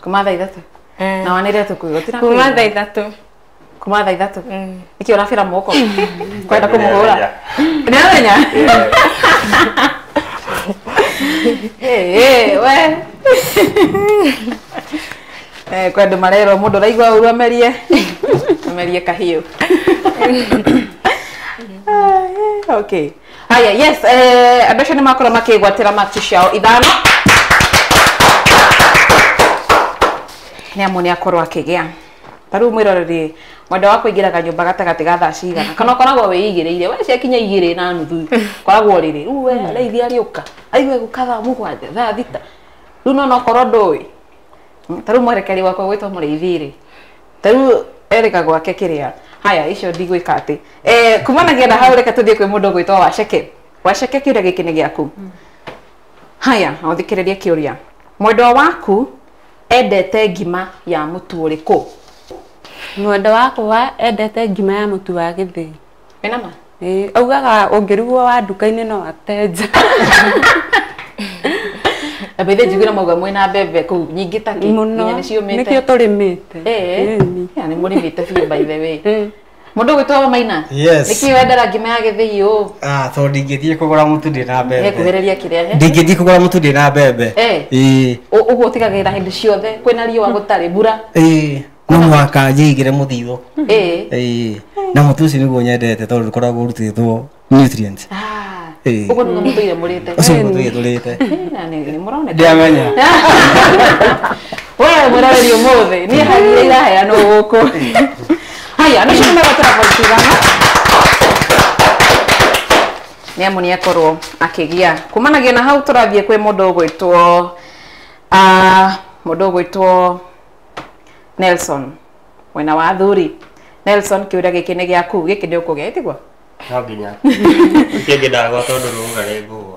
Kuma thaa 3? Na wanĩrĩre tũkũigua. Kuma thaa 3. Kuma thaa 3? Nĩkĩ ũrabĩra moko? Kwenda kũmũhũra? Nĩamenya? We. Kwĩ andũ marerwo mũndũ ũraigua ũru amerie. Amerie kahiũ. Okay. Haya, yes, andũ acio nĩ makorwo makĩgwatĩra maxi ciao ithano. Nĩ amu nĩ akorwo akĩgĩa. Ta rĩu mwĩroreri, mwendwa waku aingĩraga nyũmba gatagatĩ ga thaa cigana? Kana ũkoragwo wĩigĩrĩire, we ciakinya 2:30, ũkoragwo ũrĩrĩ. Rĩu we raithi arĩũka, aigue gũka thaa 7, thaa 6. Rĩu no okorwo ndũĩ. Ta rĩu mwerekeri wakwa gwĩtwo Mũrĩithi rĩ, ta rĩu erĩga gwake kĩrĩa. Haya, icio ndigwĩka atĩ. Kumanagia na hau reke tũthiĩ kwĩ mũndũ ũgwĩtwo Waceke. Waceke, kĩũria gĩkĩ nĩ gĩaku. Haya, ũthikĩrĩrie kĩũria. Mwendwa waku endete ngima ya mũtu ũrĩkũ? Mwendwa wakwa endete ngima ya mũtu wa gĩthĩi. Wĩna ma? Ĩĩ, augaga ũngĩrugwo wa nduka-inĩ no atenja. Na bethe njiguire mauga mwĩna mbembe kũu nyingĩ ta kĩ? Mũno. Nginya nĩciũmĩte. Nĩkĩo tũrĩmĩte. Ya, nĩ mũrĩmĩte biũ by the way. Mũndũ ũgwĩtwo Maina? Yes. Nĩkĩ wendaga ngima ya gĩthĩi ũũ? Tondũ ndingĩthiĩ kũgũra mũtu ndĩ na mbembe. Nĩkuhĩrĩria kĩrĩa he? Ndingĩthiĩ kũgũra mũtu ndĩ na mbembe. Ĩĩ. Ũguo ũtigagĩrĩra hĩndĩ ciothe kwĩna riũa gũtarĩ mbura. Ĩĩ. No mũhaka njĩigĩre mũthithũ. Ĩĩ. Na mũtu ũcio nĩguo nyendete tondũ ndũkoragwo ũrutĩtwo nutrients. Ũguo nĩguo mũtũire mũrĩte. Ũcio nĩguo tũire tũrĩte. Na nĩ mũroneka. Ndiamenya. We mwĩroreri ũmũthĩ, niĩ hagire iraheanwo gũkũ. Haya, andũ acio nĩ megwatĩra pointi ithano. Nĩ amu nĩ akorwo akĩgĩa. Kumanagia na hau tũrathiĩ kwĩ mũndũ ũgwĩtwo, mũndũ ũgwĩtwo Nelson, mwena wa athuri. Nelson, kĩũria gĩkĩ nĩ gĩaku, gĩkĩ nĩ ũkũgĩa, ĩtiguo? No nginya. Kĩngĩ ndagwa tondũ nĩuga nĩ ngũgwa.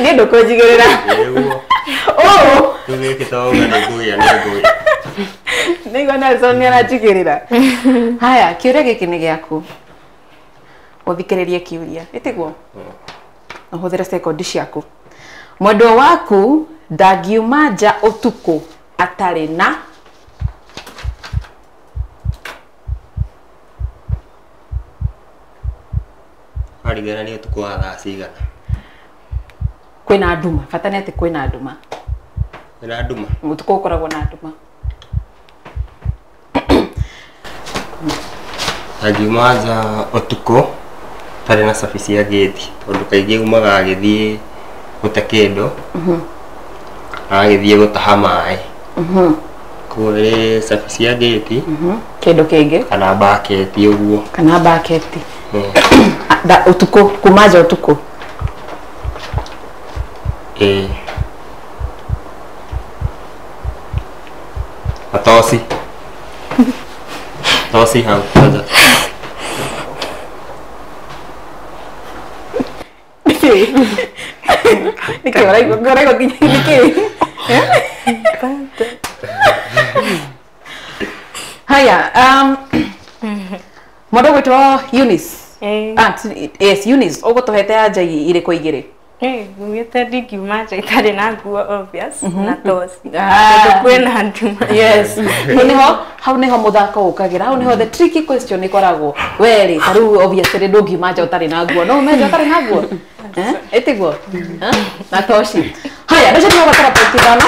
Niĩ ndũkũnjigĩrĩra. Nĩguo. Ũũ. Rĩu gĩkĩ to uga nĩ ngũgĩa, nĩ ngũgĩa. Nĩguo Nelson nĩ aranjigĩrĩra. Haya, kĩũria gĩkĩ nĩ gĩaku. Ũthikĩrĩrie kĩũria, ĩtiguo? Ũhũthĩre sekondi ciaku. Mwendwa waku ndangiuma nja ũtukũ atarĩ na Aringana nĩ ũtukũ wa thaa cigana? Kwĩna nduma, bata nĩ atĩ kwĩna nduma. Kwĩna nduma? Ũtukũ ũkoragwo na nduma. Angiuma nja ũtukũ tarĩ na cabi cia gĩti, tondũ kaingĩ umaga agĩthiĩ gũte kĩndũ, agagĩthiĩ gũtaha maĩ. Koguo nĩ cabi cia gĩti, Kĩndũ kĩngĩ, kana mbaketi ũguo. Kana mbaketi. Ũtukũ, kuma nja ũtukũ. Ĩĩ. Na toci. Toci hau kwanja. Nĩkĩ? Nĩkĩ ũraigua ũraigua nginya nĩkĩ? Haya, mũndũ ũgwĩtwo Eunice. Yes, Eunice, ũgũtũhete anja irĩkũ igĩrĩ? Ngugĩte ndingiuma nja itarĩ na nguo obvious na toci. Tondũ kwĩna nduma. Yes. Hau niho muthako ukagira. Hau niho the tricky question ikoragwo. We ri ta riu obviously ndungiuma nja utarĩ na nguo. No ume nja utarĩ na nguo? Ĩtiguo? Na toci. Haya, mbeca nĩ ũgwatara pointi ithano.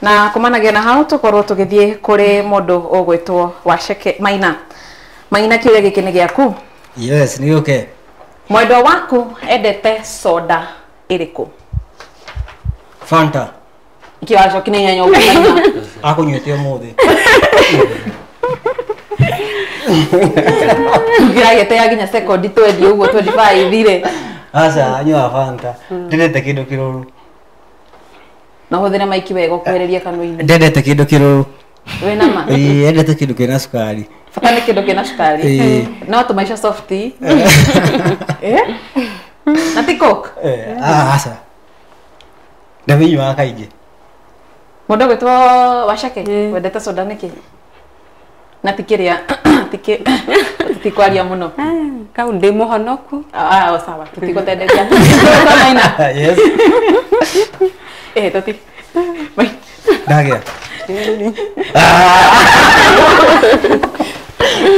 Na kumanagia na hau tukorwo tũgĩthiĩ kũrĩ mũndũ ũgwĩtwo Waceke Maina. Maina, kĩũria gĩkĩ nĩ gĩaku. Yes, nĩ okay. Mwendwa waku endete soda ĩrĩkũ? Fanta. Ikĩ wacoki nĩ nyanya ũguo Maina. Akũnyuĩte ũmũthĩ. Ngĩragĩte ya nginya sekondi 20 ũguo 25 ire. Aca, anyuaga Fanta. Ndendete kĩndũ kĩrũrũ. Na ũhũthĩre maiki wega ũkwehereria kanua-inĩ. Ndendete kĩndũ kĩrũrũ. Wĩna ma? Ĩĩ, endete kĩndũ kĩna cukari. Bata nĩ kĩndũ kĩna cukari. No tũmaica softi. Na ti Coke? Aca. Ndamĩnyuaga kaingĩ. Mũndũ ũgwĩtwo Waceke, wendete soda nĩkĩ? Na ti kĩrĩa, tũtikwaria mũno. Kau ndĩ mũhonoku. O sawa, tũtigũtenderia. Maina. Yes. Tũti. Ndagĩa.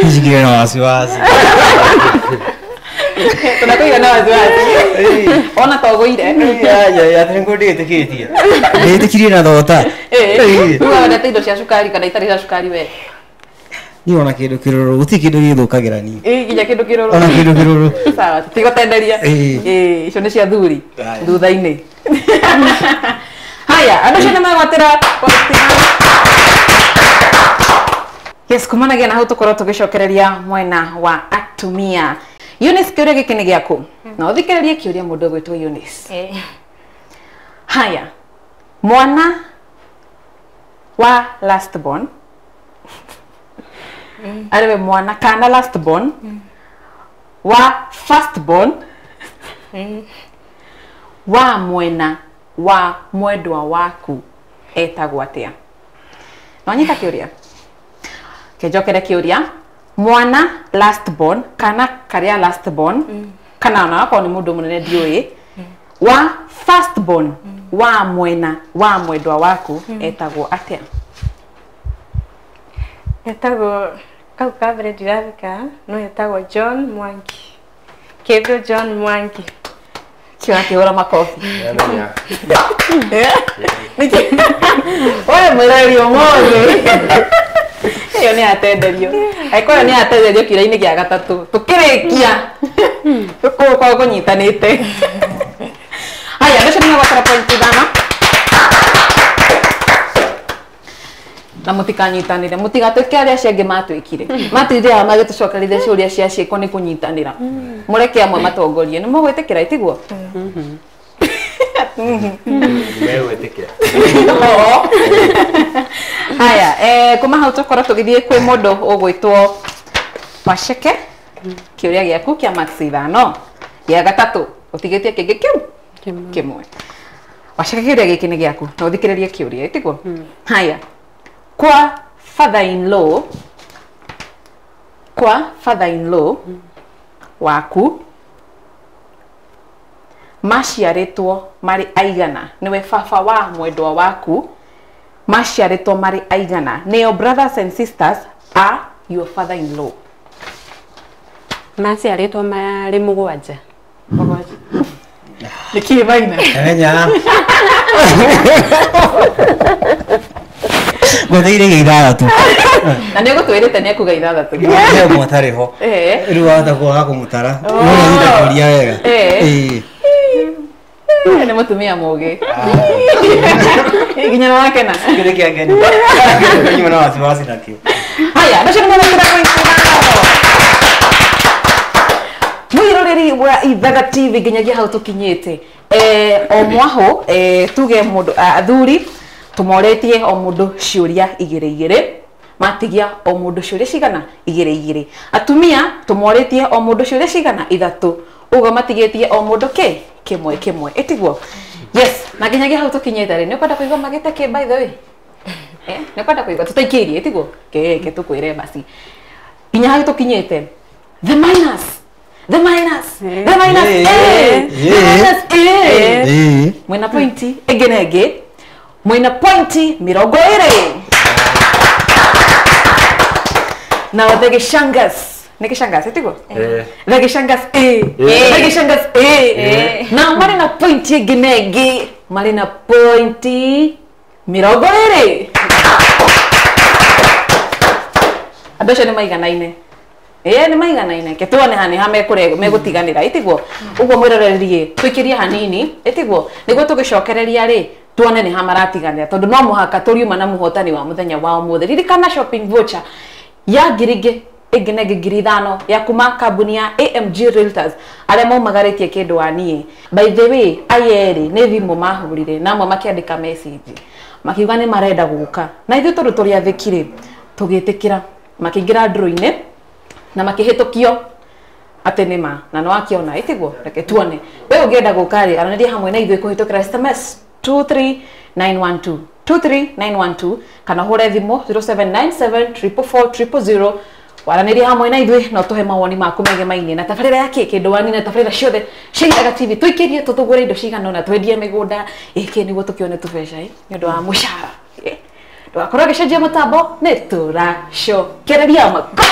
Njikirie na wasiwasi. Tunakũiga na wasiwasi. Ona to ũgũire. Ya, atĩ nĩguo ndĩĩtĩkĩtie. Ndĩĩtĩkirie na thota. Rĩu wendete indo cia cukari kana itarĩ cia cukari we? Niĩ ona kĩndũ kĩrũrũ, gũtirĩ kĩndũ gĩthũkagĩra niĩ. Nginya kĩndũ kĩrũrũ. Ona kĩndũ kĩrũrũ. Sawa, tũtigũtenderia. Icio nĩ cia thuri thutha-inĩ. Haya, andũ acio nĩ megwatĩra pointi. Yes, kumanagia na hau tũkorwo tũgĩcokereria mwena wa atumia. Eunice, kĩũria gĩkĩ nĩ gĩaku. Na ũthikĩrĩrie kĩũria mũndũ ũgwĩtwo Eunice. Haya, mwana wa last born ariwe mwana kana last born wa first born wa mwena wa mwendwa waku etagwo atĩa? Nwanyita kĩũria? Kĩnjokere kĩũria. Mwana last born kana karĩa last born kana ona akorwo nĩ mũndũ mũnene ndiũĩ wa first born wa mwena wa mwendwa waku etagwo atĩa? Etagwo kau ka mbere ndirathika no etagwo John Mwangi. Kĩndũ John Mwangi. Kĩo akĩhũra makobi. We mwĩrori ũmũthĩ. Ĩyo nĩ atenderio. Angĩkorwo nĩ atenderio kĩũria-inĩ gĩa gatatũ tũkĩrĩkia tũgũkorwo kũnyitanĩte. Haya, mbeca nĩ megwatara pointi ithano. Na mũtikanyitanĩre, mũtigatuĩke arĩa acio angĩ matuĩkire. Matirire aya magĩtũcokerithia ciũria cia ciĩko nĩ kũnyitanĩra. Mũreke amwe matongorie. Nĩ mũgwĩtĩkĩra itiguo? Megwĩtĩkĩra. Haya, kuma hau tũkorwo tũgĩthiĩ kwĩ mũndũ ũgwĩtwo Waceke. Kĩũria gĩaku kĩa max ithano. Gĩa gatatũ, ũtigĩtie kĩngĩ kĩu? Kĩmwe. Waceke, kĩũria gĩkĩ nĩ gĩaku. Na ũthikĩrĩrie kĩũria, ĩtiguo? Haya. Kwa father-in-law, kwa father-in-law waku maciarĩtwo marĩ aigana? Nĩwe baba wa mwendwa waku, maciarĩtwo marĩ aigana? Nĩo brothers and sisters are your father-in-law. Maciarĩtwo marĩ mũgwanja. Nĩkĩĩ Maina? Menya. Ngweteire gĩa ithathatũ. Na nĩ ũgũtwĩrĩte nĩ ekuga ithathatũ. He ũmwe atarĩ ho. Rĩu wahota kwaga kũmũtara. No nĩ kũria wega. Nĩ mũtumia mũgĩ. Nginya nĩwakena. Kĩrĩ kĩangeni. Nyuma na wasiwasi nakĩo. Haya, mbeca nĩ megwĩkĩra pointi ithano. Mwĩroreri Mwiroreri wa Ithaga TV nginyagia hau tukinyite o mwaho tuge mundu athuri tumoretie o mundu ciuria igiri igiri matigia o mundu ciuria cigana igiri igiri atumia tumoretie o mundu ciuria cigana ithatu ugo matigetie o mundu ki kimwe kimwe itiguo. Yes, na nginyagia hau tukinyite ri ni ukwenda kuigua magite ki by the way ni ukwenda kuigua tutaikirie itiguo ke tukwire basi nginya hau tukinyite the minus the minus the minus the minus mwina pointi ĩngĩ na ĩngĩ mwina pointi 20. Now the Gishangas nĩ Gishangas ĩtiguo the Gishangas the Gishangas na marĩ na pointi ĩngĩ na ĩngĩ marĩ na pointi 20. Andũ acio nĩ maiganaine nĩ maiganaine ke tuone hani ha megũtiganĩra ĩtiguo ũguo mwĩrorerie tũikĩrie hanini ĩtiguo nĩguo tũgĩcokereria rĩ tuone nĩ ha maratiganĩra tondũ no mũhaka tũriuma na mũhotani wa mũthenya wa ũmũthĩ. Ririkana shopping voucher ya ngiri ĩngĩ na ĩngĩ 5,000 ya kuma kambuni ya AMG Realtors arĩa maumagarĩtie kĩndũ wa niĩ. By the way aya erĩ nĩ thimũ mahũrire na amwe makĩandĩka message makiuga nĩ marenda gũka na ithuĩ tondũ tũrĩ athĩki rĩ tũgĩtĩkĩra makĩingĩra ndũrũ-inĩ na makĩhĩtũkio atĩ nĩ ma na no akiona ĩtiguo reke tuone we ũngĩenda gũka rĩ aranĩria hamwe na ithuĩ kũhĩtũkĩra SMS 23912 23912 kana hũre thimũ 0797 444 000 waranĩria hamwe na ithuĩ na ũtũhe mawoni maku megemaine na tabarĩra ya kĩndũ wani na tabarĩra ciothe cia Ithaga TV tũikĩrie tũtũgũre indo cigana ũna twendie mĩgũnda ĩkĩ nĩguo tũkĩone tũbeca nĩ ũndũ wa mũcara ndũgakorwo ũgĩcenjia mũtambo nĩ tũracokereria makobi.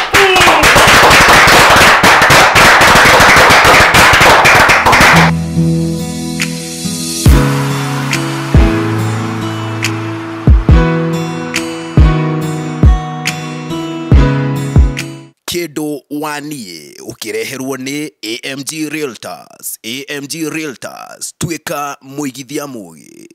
Kĩndũ wa niĩ ũkĩreherwo nĩ AMG Realtors. AMG Realtors tuĩka mũigithia mũgĩ.